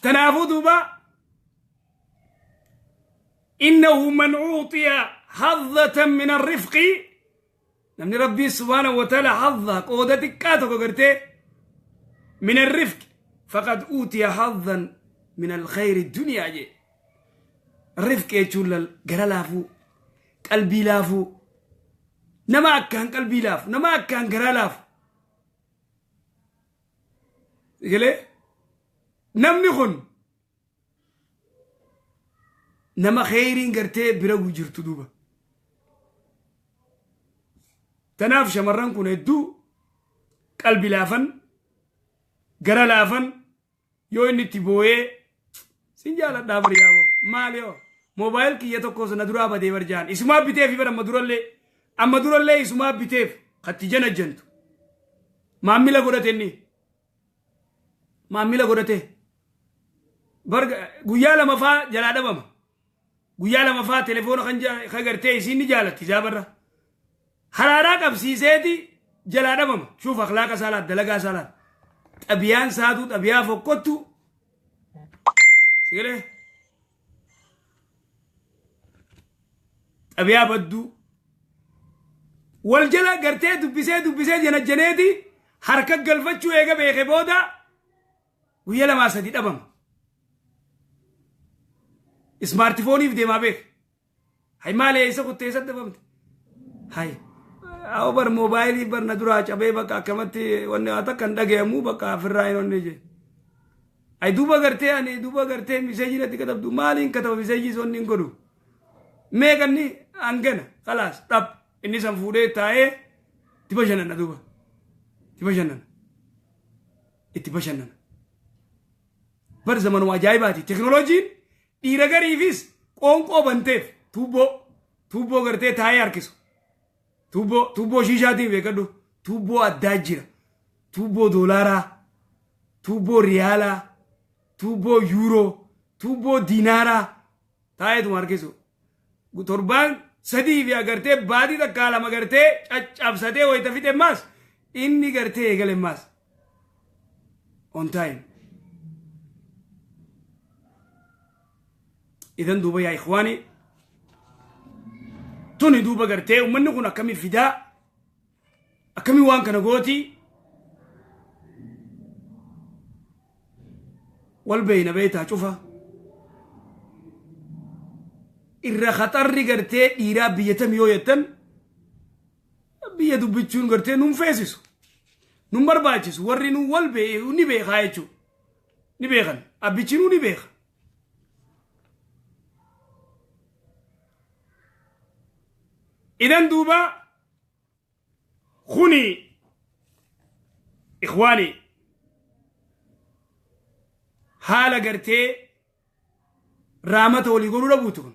Tanaafuu duuba innahu man uuxiya hazzatan min arrifqi, namni Rabbii subhaanahu wa ta'ala hazza qooda xiqqaa tokko gartee min arrifqi faqad uutiya hazzan min alkhayri duniyaa jee. Rifqi jechuun lal gara laafuu, qalbii laafuu, nama akkaan qalbii laafu, nama akkaan garaa laafu. Galee namni kun nama kheyriin gartee bira jirtu duuba. Tanaaf shamarran kun hedduu qalbi laafan, gara laafan, yoo inni itti booyee sin jaaladhaa bar yaaboo maali hoo moobaayil kiyya tokkos na duraa badee bar jaan isumaa biteefi bar amma durallee isumaa biteef katti janajjantu maammila godhate, inni maammila godhate bar. Guyyaa lamafaa jalaa dhabama, guyyaa lamafaa telefoona kan gartee isiin ni jaalatti isaa barra haraaraa qabsiiseeti jalaa dhabama. Shuuf, akhlaaqa isaa laat, dalagaa isaa laat, xabiyaan isaatu xabiyaa fokkottu sigalee xabiyaa badduu wal jala gartee dubbisee dubbisee janajjaneeti harka galfachuu eega beeke booda guyya lamaa sadi dhabama. Ismaartifooniif deemaa beeke. Hay, maali, eessa kuttee, eessa dhabamte? Hay, haa, bar moobaayilii bar na duraa cabee, bakka akkamatti wanni haa takka hin dhagayamu, bakka ofirraa hin onne jee. Ay, duuba gartee ani duuba gartee miseejii natti katabdu, maaliin kataba miseejii sonni hin godhu. Meeqanni hangana khalaas dhab inni san fuudhee taa'ee itti bashannana, duuba itti bashannana, itti bashannana. Bar zamanuma ajaa'ibaati. Teknooloojiin dhiira gariifis qoonqoo banteef, tuubboo gartee taa'ee harkisu. Tuubboo shiishaatiin beekadhu. Tuubboo addaa jira. Tuubboo doolaaraa, tuubboo riyaalaa, tuubboo yuuroo, tuubboo diinaaraa taa'eetuma harkisu. Torbaan 3 fi agartee baatii takkaa lama gartee caccabsatee wayita fixe maas inni gartee eegale maas. On time. Idan duuba yaa ikhwaani, tuni duuba gartee uummanni kun akkamii fidaa, akkamii waan kana gooti, wal beeyna beeytaa cufa irra khaxarri gartee dhiiraa biyya tami yoo jettan, biyya dubbichuun gartee nun feesisu, nun barbaachisu. Warri nu wal beeku ni beekaa jechuu, ni beekan, abbichinuu ni beeka. Idan duuba kuni ikhwaani haala gartee raamata walii godhuu dhabuuti kun.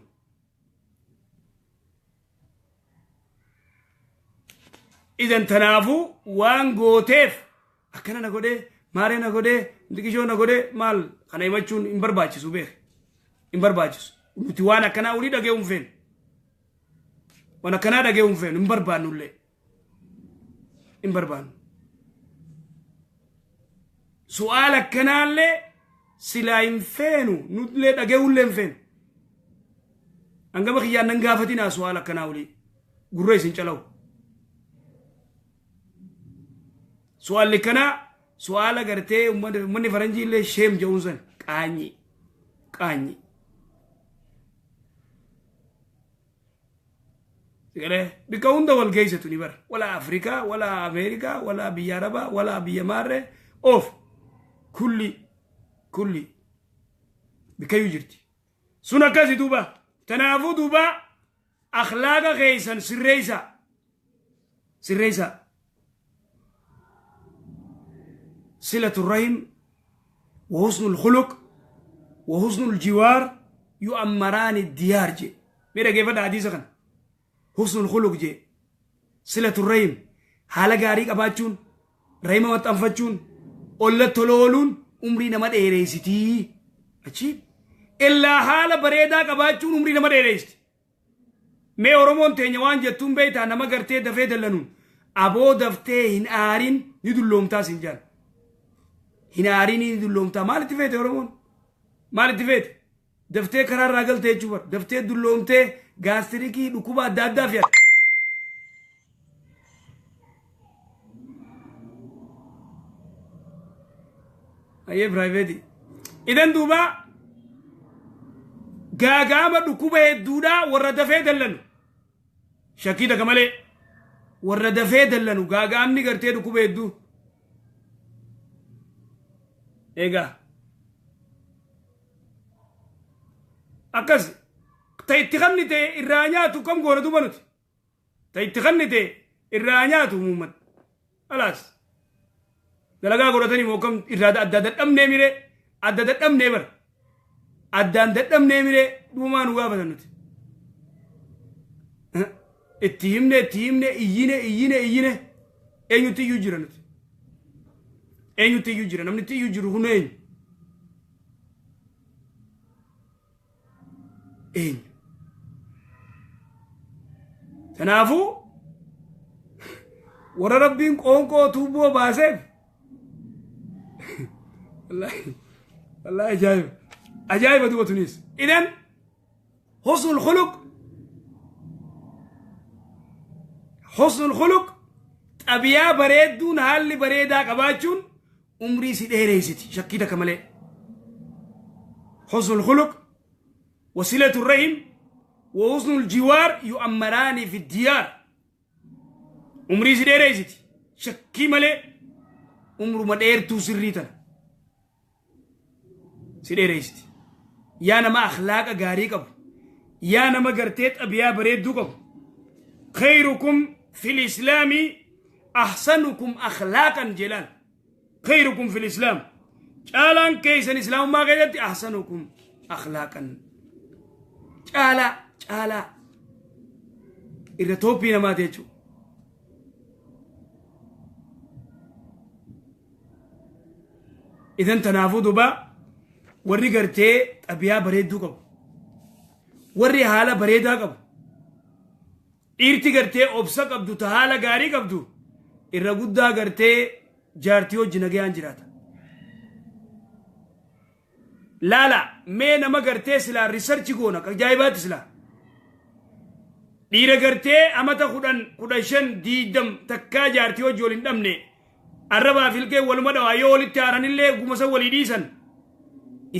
Idan tanaafuu waan gooteef akkana na godhee, maaree na godhee, diqishoo na godhee, maal kana himachuun hin barbaachisu, beek, hin barbaachisu. Nuti waan akkanaa olii dhaga'uu hin feenu. Waan akkanaa dhaga'uu hin feenu, hin barbaannullee. Hin barbaannu. Su'aal akkanaallee silaa hin feenu, nullee dhaga'uullee hin feenu. Hangama kiyyaan nan gaafatinaa su'aal akkanaa olii. Gurra isin calawu. Su'aalli kanaa su'aala gartee uummanni faranjii illee shame jedhuun san, qaanyi. Qaanyi. Galee bikka hunda wal geessatu ni bara. Wala Afrikaa, wala Ameerikaa, wala biyya Arabaa, wala biyya Maarree of kulli kulli bikkayyuu jirti. Sun akkasi duuba. Kanaafuu duuba akhlaaqa keessan sirreessaa. Sirreessaa. صلة الرحم وحسن الخلق وحسن الجوار يؤمران الديار جي ميرا كيف حديث كان حسن الخلق جي، صلة الرحم، haala gaarii qabaachuun, rahima maxxanfachuun, olla tolooluun umrii nama dheereessitii. Achi illaa haala bareedaa qabaachuun umrii nama dheereessiti. Mee Oromoon teenya waan jettuun beektaa? Nama gartee dafee dallanuun, aboo daftee hin aarin, ni dulloomtaa sin jaan. Hin aarin, ni dulloomtaa. Maalitti feete Oromoon? Maal itti feete? Daftee karaa irraa galte jechuu bar. Daftee dulloomtee gaastirikii dhukkuba adda addaa fe'atte. Ayyee piraayiveetii. Idan duuba gaagaama dhukkuba hedduudhaa warra dafee dallanu. Shakkii takka malee warra dafee dallanu gaagaamni gartee dhukkuba hedduu. Egaa akkas ta itti kannite irraa nyaatu kam goona duuba nuti. Ta itti kannite irraa nyaatu muummat. Alaas dalagaa godhatanii moo kam irraa adda dadhabnee miree adda dadhabnee bara. Addaan dadhabnee miree dhumaa nu gaafatan nuti. Itti himne itti himne iyyine iyyine iyyine eenyutti iyyuu jira nuti. Eenyutti iyyuu jira namni itti iyyuu jiru kun eenyu? Eenyu? Kanaafuu warra rabbiin qoonqoo tuubboo baaseef wallaahi wallaahi ajaa'iba ajaa'iba duba tunis idan husnul khuluq husnul khuluq xabiyaa bareedduun haalli bareedaa qabaachuun umrii si dheereessiti shakkii takka malee husnul khuluq wasilatu rahim wa husnul jiwaar yu'ammaraani fi diyaar umrii si dheereessiti shakkii malee umruma dheertuu sirrii tana si dheereessiti yaa nama akhlaaqa gaarii qabu yaa nama gartee xabiyaa bareedduu qabu khayrukum fil islaami ahsanukum akhlaaqan jelaan khayrukum fil islaam caalaan keessan islaamummaa keessatti ahsanukum akhlaaqan caalaa caalaa irra tooppii namaati jechuudha. Idan tanaafuu duba warri gartee xabiyaa bareedduu qabu warri haala bareedaa qabu dhiirti gartee obsa qabdu ta haala gaarii qabdu irra guddaa gartee jaartii hojii nagayaan jiraata. Laala mee nama gartee silaa riisarchi goona ajaa'ibaatti silaa. Dhiira gartee amata 10 15 20 takkaa jaartii hojii wal hin dhabne arrabaa filkee waluma dhawaa yoo walitti aaranillee gumasa walii dhiisan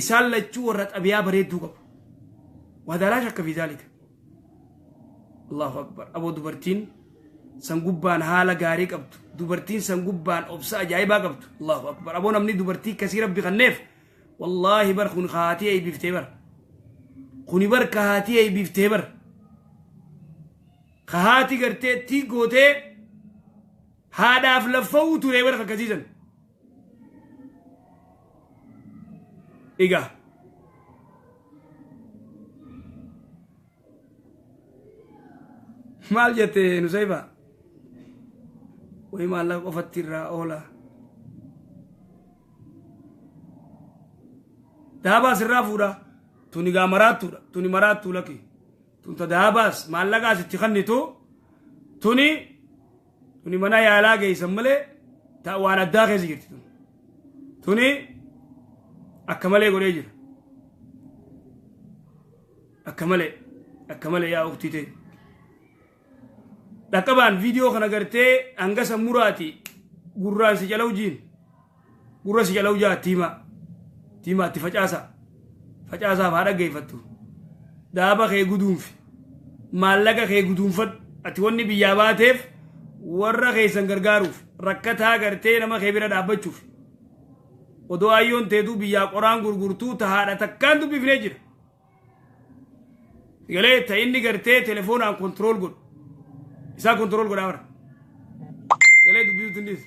isaan lachuu warra xabiyaa bareedduu qabu. Wadalaa shakka fi zaalika. Allahu akbar. Aboo dubartiin san gubbaan haala gaarii qabdu. Dubartiin san gubbaan obsa ajaa'ibaa qabdu. Allahu akbar. Aboo namni dubartii kasii rabbi kanneef wallaahi bar kun haatii eeybiftee bar. Kuni bar ka haatii eeybiftee bar. Ka haati gartee tii gootee haadhaaf laffa'uu ture bar akkasiisan. Egaa. Maal jette Nusayba? Wayi maallaqa qofatti irraa oola. Daabaas irraa fuudha. Tuni gaa maraattuudha. Tuni maraattuu laki. Tun ta daabaas maallaqaas itti kannitu. Tuni tuni mana yaalaa geessan malee ta waan addaa keessa jirti tun. Tuni akka malee godhee jira. Akka malee akka malee yaa uktii ta'e. Dhaqqabaan viidiyoo kana gartee hanga sammuraati gurraan si calawu jiin. Gurra si calawu jaa tiimaa. Tiimaa itti facaasa. Facaasaaf haa dhaggeeffattu. Daaba kee guduunfi. Maallaqa kee guduunfadhu. Ati wanni biyyaa baateef warra keessan gargaaruuf rakkataa gartee nama kee bira dhaabbachuuf. Odoo ayyoon teetuu biyyaa qoraan gurgurtuu ta haadha takkaan dubbifnee jira. Galee ta inni gartee telefoonaan kontirool godhu. Isaa kontirool godhaa bara. Galee dubbisuutti hin dhiisu.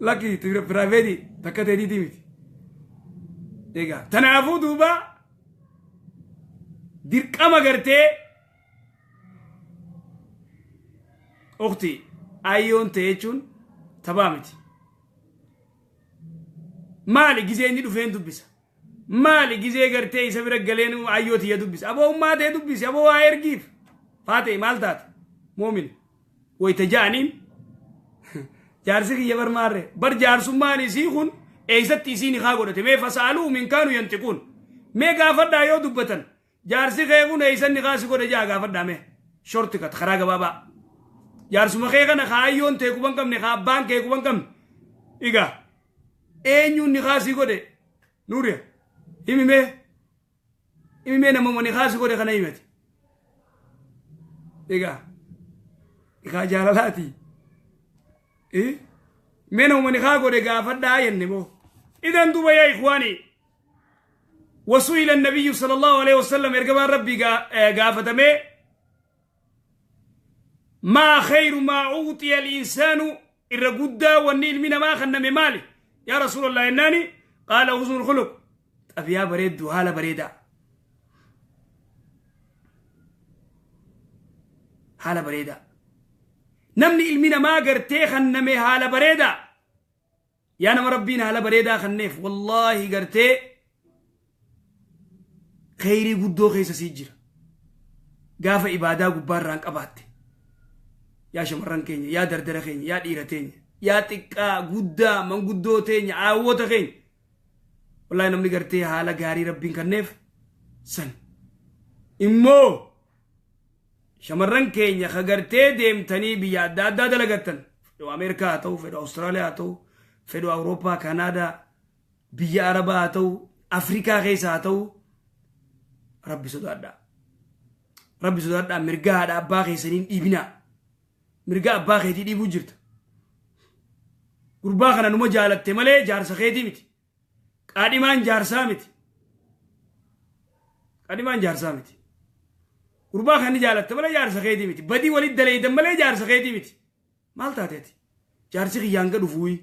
Lakki piraayiveetii takka teetiitii miti. Egaa tanaafuu duuba dirqama gartee ukti ayyoon ta'e jechuun taphaa miti. Maali gizee inni dhufeen dubbisa. Maali gizee gartee isa bira galeen ayyoo tiyya dubbisa. Aboo ummaa ta'e dubbisi aboo waa ergiif. Faatee maal taate? Moomin. Wayita ja'aniin jaarsi kiyya bar maarree. Bar jaarsummaan isii kun Eessatti isii nikaa godhate? Mee fasa'aluuhum in kaanuu yanxiquun. Mee gaafadhaa yoo dubbatan. Jaarsi kee kun eessan nikaa si godhe jaa gaafadhaa mee. Shortcut karaa gabaabaa. Jaarsuma kee kana kaayyoon tee quban qabne ka abbaan kee quban qabne. Egaa eenyuun nikaa si godhe? Nuuriya himi mee. Himi mee namuma nikaa si godhe kana himati. Egaa nikaa jaalalaati. Mee namuma nikaa godhe gaafadhaa jenne moo. Idan duuba yaa ikhwaanii. Wasu'ila nabiyyu sallallahu alaihi wasallam ergamaan rabbii gaafatamee maa khayru maa uutiya al-insaanu irra guddaa wanni ilmi namaa kenname maali yaa rasuulallah jennaani qaala husnul khuluq xabiyaa bareeddu haala bareedaa haala bareedaa namni ilmi namaa gartee kenname haala bareedaa yaa nama rabbiin haala bareedaa kenneef wallaahi gartee kheyrii guddoo keessa sii jira gaafa ibaadaa gubbaarraan qabaatte yaa shamarran keenya yaa dardara keenya yaa dhiira teenya yaa xiqqaa guddaa manguddoo teenya aawwota keenya wallaahi namni gartee haala gaarii rabbiin kenneef san immoo Shamarran keenya ka gartee deemtanii biyya adda addaa dalagattan fedhu Ameerikaa haa ta'u, fedhu Awustiraaliyaa haa ta'u, fedhu Awurooppaa, Kanaadaa, biyya Arabaa haa ta'u, Afrikaa keessa haa ta'u, Rabbi sodaadhaa. Rabbi sodaadhaa mirga haadha abbaa keessanii hin dhiibinaa. Mirga abbaa keetii dhiibuu jirta. Gurbaa kana numa jaalatte malee jaarsa keetii miti. Qaadhimaan jaarsaa miti. Qaadhimaan jaarsaa miti. Gurbaa kan ni jaalatte malee jaarsa keetii miti. Badii walitti daleeydan malee jaarsa keetii miti. Maal taateeti? Jaarsi kiyyaan hanga dhufuuyi.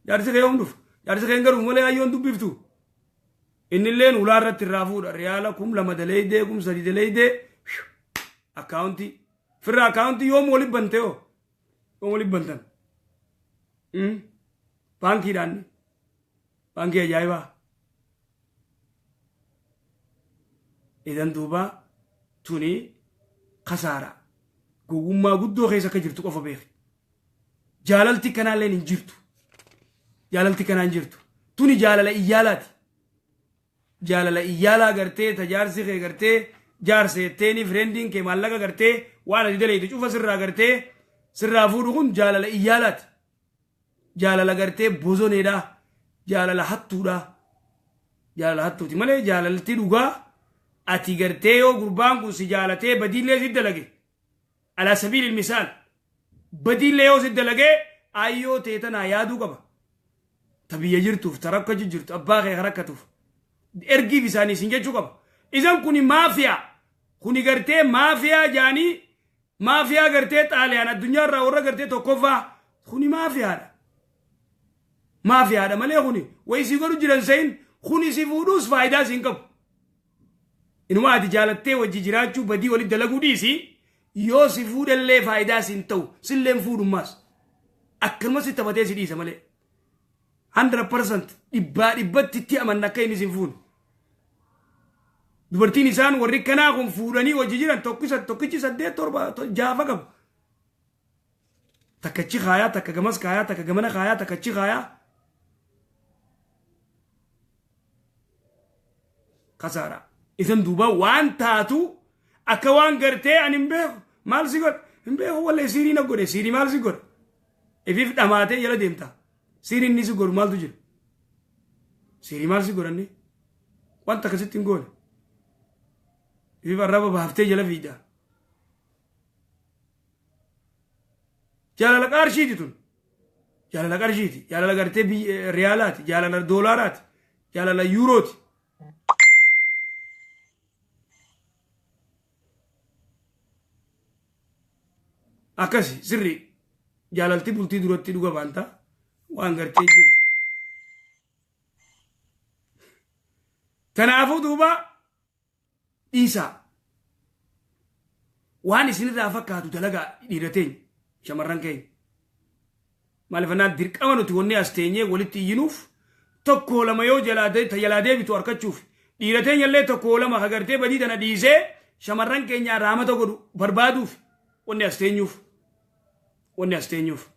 Jaarsi kee yoom dhufu? Jaarsi kee hanga dhufu malee hayyoon dubbiftu. Innilleen ulaa irratti irraa fuudha. Riyaala 2000 daleeydee 3000 daleeydee akkaawuntii. Firra akkaawuntii yoom walitti bante hoo? Yoom walitti bantan? Baankiidhaan baankii ajaa'ibaa. Idan duuba tuni kasaara gowwummaa guddoo keessa akka jirtu qofa beeki. Jaalalti kanaalleen hin jirtu. Jaalalti kanaan hin jirtu. Tuni jaalala iyyaalaati. Jaalala iyyaalaa gartee ta jaarsi kee gartee jaarsa jetteeni fireendiin kee maallaqa gartee waan ati daleeydu cufa sirraa gartee sirraa fuudhu kun jaalala iyyaalaati. Jaalala gartee bozoneedha. Jaalala hattuudha. Jaalala hattuuti malee jaalalti dhugaa ati gartee yoo gurbaan kun si jaalatee badiillee si dalage alaa sabiilil misaal badiillee yoo si dalagee ayyoo tee tanaa yaaduu qaba. Ta biyya jirtuuf ta rakkachu jirtu abbaa kee ka rakkatuuf ergiif isaanii isin jechuu qaba. Isan kuni maafiyaa kuni gartee maafiyaa jaanii maafiyaa gartee xaaliyaan addunyaa irraa warra gartee tokkoffaa kuni maafiyaadha. Maafiyaadha malee kuni wayi sii godhu jiran sayin kuni si fuudhuus faayidaa siin qabu. Inuma ati jaalattee wajji jiraachuu badii walitti dalaguu dhiisi yoo si fuudhellee faayidaa siin ta'u silleen fuudhummaas. Akkanuma si taphatee si dhiisa malee. 100% dhibbaa dhibbatti itti amanna akka inni sin fuune. Dubartiin isaan warri kanaa kun fuudhanii wajji jiran tokkichi saddeet torba jaafa qabu. Takka achi kaayaa, takka gamas kaayaa, takka gamana kaayaa, takka achi kaayaa. Kasaara. Isan duuba waan taatu akka waan gartee ani hin beeku maal si godhe hin beeku wallee siirii na godhe siirii maal si godhe ifiif dhamaatee jala deemta siiriin inni si godhu maaltu jira siirii maal si godhanne wanta akkasitti hin goone ifiif arraba baaftee jala fiigda. Jaalala qarshiiti tun. Jaalala qarshiiti. Jaalala gartee riyaalaati. Jaalala doolaaraati. Jaalala yuurooti. Akkasi sirrii jaalalti bultii duratti dhuga baanta waan gartee jiru. Kanaafuu duuba dhiisaa. Waan isinirraa fakkaatu dalagaa dhiira teenya shamarran keenya. Maaliif dirqama nuti wanni as teenyee walitti iyyinuuf tokko lama yoo jalaa jalaa deebitu argachuuf dhiira teenya illee tokko lama hagartee badii tana dhiisee shamarran keenyaa raamata godhu barbaaduuf wanni as teenyuuf wanni as teenyuuf.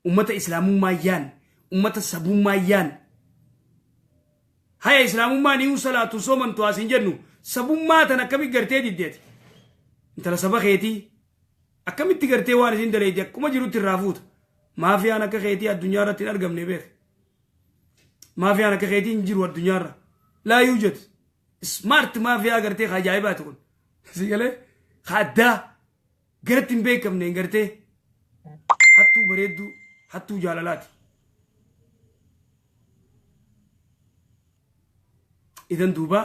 Ummata islaamummaa yaanne, ummata sabummaa yaanne. Haya, islaamummaan hiyuu salaatu soomantu as hin jennu, sabummaa tan akkamitti gartee diddeeti? Intala saba keetii akkamitti gartee waan isin daleeyde akkuma jirutti irraa fuuta? Maafiyaan akka keetii addunyaa irratti hin argamne, beek. Maafiyaan akka keetii hin jiru addunyaa irra. Laa yuujad. Smart maafiyaa gartee ka ajaa'ibaati kun. Si galee, ka addaa garatti hin beekamne hin gartee hattuu bareedduu, hattuu jaalalaati. Idan duuba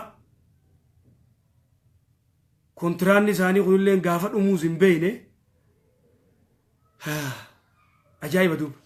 kontiraanni isaanii kunillee gaafa dhumuus hin beekne. Ajaa'iba duuba.